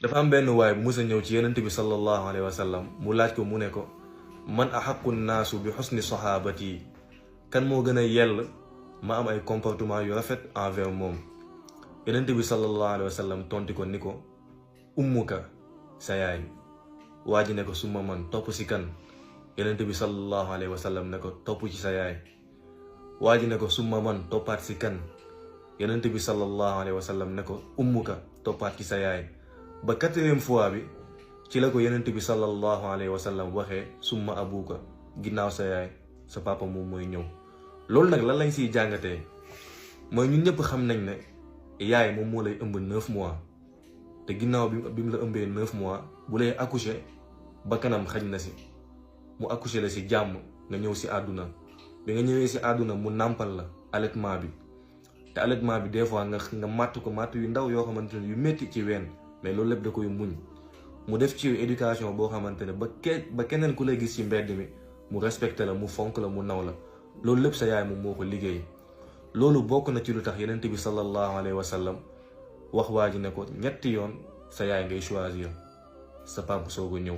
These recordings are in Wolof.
dafa am benn waay bu mës a ñëw ci yenent bi sallallahu alayhi wa sallam mu laaj ko mu ne ko man axaqu naasu bi xusni saxaabati kan moo gën a yell ma am ay comportement yu rafet envers moom. yenent bi sallallahu alayhi wa sallam tonti ko ni ko ummuka sa yaay. waa ji ne ko suma man topp si kan. yenent bi sallallahu alayhi wa sallam ne ko topp ci sa yaay. waa ji ne ko suma man toppaat si kan. yenent bi sallallahu alayhi wa sallam ne ko ummuka toppaat ci sa yaay. ba 4e fois bi ci la ko yenent bi sallallahu alayhi wa sallam waxee summa abuka ginnaaw sa yaay sa papa moom mooy ñëw. loolu nag lan lañ siy jàngatee mooy ñun ñëpp xam nañ ne yaay moom moo lay ëmb 9 mois te ginnaaw bi mu la ëmbee 9 mois bu lay accoucher ba kanam xañ na si mu accoucher la si jàmm nga ñëw si àdduna bi nga ñëwee si àdduna mu nàmpal la allaitement bi te allaitement bi des fois nga màtt ko màtt yu ndaw yoo xamante ne yu métti ci ween mais loolu lépp da koy muñ mu def ci éducation boo xamante ne ba keneen ku lay gis ci mbedd mi mu respecté la mu fonk la mu naw la loolu lépp sa yaay moom moo ko liggéey. loolu bokk na ci lu tax yenent bi sallallahu alayhi wa sallam wax waa ji ne ko ñetti yoon sa yaay ngay choisir sa papa soog a ñëw.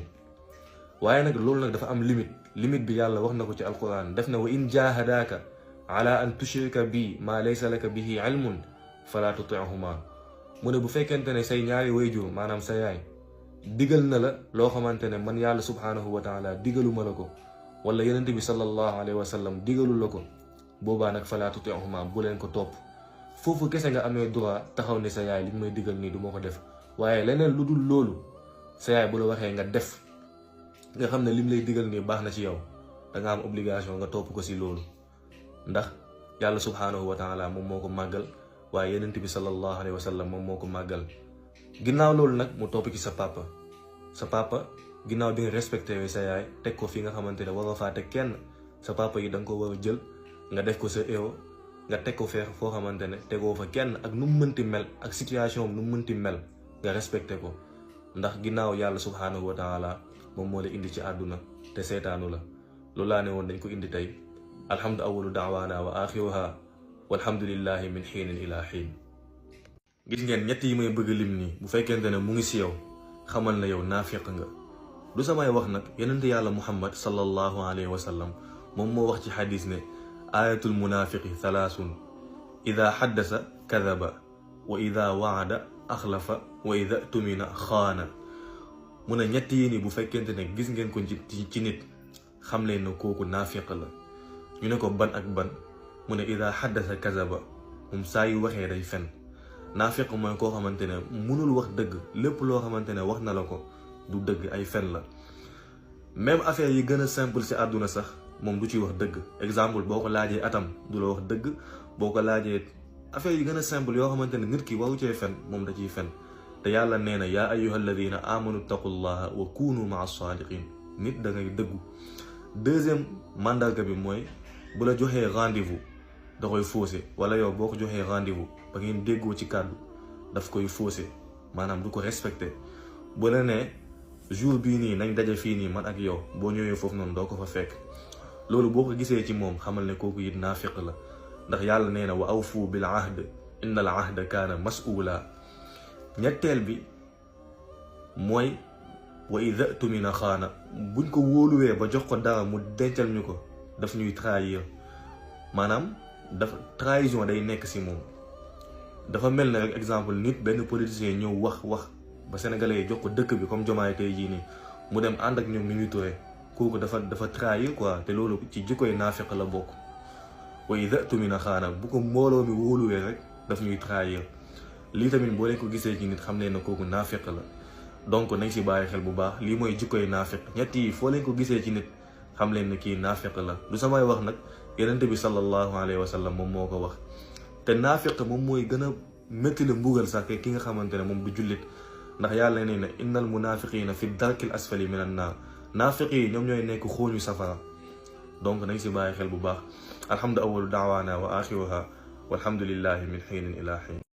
waaye nag loolu nag dafa am limite bi yàlla wax na ko ci alquran def na wa in jahadaaka ala an tushrika bi ma laysa laka bihi ilmun fala tutihuma mu ne bu fekkente ne say ñaari wayjur maanaam sa yaay digal na la loo xamante ne man yàlla subhanahu wa taala digaluma la ko wala yenent bi sallallahu alayhi wa sallam digalu la ko boobaa nag fala tutihuma bu leen ko topp. foofu kese nga amee droit taxaw ne sa yaay li may digal nii du ma ko def waaye leneen lu dul loolu sa yaay bu la waxee nga def nga xam ne lim lay digal nii baax na ci yow da nga am obligation nga topp ko si loolu ndax yàlla subhanahu wa taala moom moo ko màggal waaye yenent bi sallallahu alayhi wa sallam moom moo ko màggal. ginnaaw loolu nag mu topp ci sa papa ginnaaw bi nga respecté sa yaay teg ko fi nga xamante ne war nga faa teg kenn sa papa yi da nga ko war a jël nga def ko sa héros nga teg ko feex foo xamante ne tegoo fa kenn ak nu mu mënti mel ak situation nu mu mënti mel nga respecté ko ndax ginnaaw yàlla subhanahu wa taala moom moo la indi ci àdduna te seetaanu la. loolu laa ne woon dañ ko indi tey alhamdu awalu daawaana wa axiruha walhamdulillahi min xiinin ila xiin. gis ngeen ñett yi may bëgg lim nii bu fekkente ne mu ngi si yow xamal na yow naafiq nga. du samay wax nag yenent yàlla muhammad sallallahu alayhi wa sallam moom moo wax ci xadis ne ayatul munafiqi thalaasun ida xaddasa kadaba wa ida waada axlafa wa ida tumina xaana. mu ne ñett yi nii bu fekkente ne gis ngeen ko ci nit xam leen ne kooku naafiq la. ñu ne ko ban ak ban mu ne ida xaddasa kadaba moom saa yu waxee day fen. naafiq mooy koo xamante ne mënul wax dëgg lépp loo xamante ne wax na la ko du dëgg ay fen la. même affaire yi gën a simple ci àdduna sax moom du ciy wax dëgg exemple boo ko laajee atam du la wax dëgg boo ko laajee affaire yi gën a simple yoo xamante ne nit ki waru cee fen moom da ciy fen. te yàlla nee na yaa ayyuha alladina amanu taqullaha wa kunu maa sadiqin nit da ngay dëggu. deuxième mandarga bi mooy bu la joxee rendez-vous da koy faussé wala yow boo ko joxee rendez-vous ba ngeen déggoo ci kàddu daf koy faussé maanaam du ko respecté. bu la nee jour bii nii nañ daje fii nii man ak yow boo ñëwee foofu noonu doo ko fa fekk loolu boo ko gisee ci moom xamal ne kooku it naafiq la ndax yàlla nee na wa awfu bil ahd inna al ahda kaana mas'uula. ñetteel bi mooy wa idha tumina xaana buñ ko wóoluwee ba jox ko dara mu dencal ñu ko daf ñuy trahir maanaam dafa trahison day nekk si moom. dafa mel ne rek exemple nit benn politicien ñëw wax ba sénégalais yi jox ko dëkk bi comme Diomaye tey jii nii mu dem ànd ak ñoom Mimi Touré kooku dafa trahir quoi te loolu ci jikkoy naafiq la bokk. wa idha tumina xaana bu ko mbooloo mi wóoluwee rek daf ñuy trahir. lii tamit boo leen ko gisee ci nit xam leen ne kooku naafiq la donc nañ si bàyyi xel bu baax lii mooy jikkoy naafiq ñett yi foo leen ko gisee ci nit xam leen ne kii naafiq la. du samay wax nag yenent bi sallallahu alayhi wa sallam moom moo ko wax te naafiq moom mooy gën a métti la mbugal sax ki nga xamante ne moom du jullit ndax yàlla nee na innal munafiqina fi darkil asfali min an naar naafiq yi ñoom ñooy nekk xooñu safara donc nañ si bàyyi xel bu baax alhamdu awalu daawaana wa axiruha walhamdulillahi min xiinin ila xiin.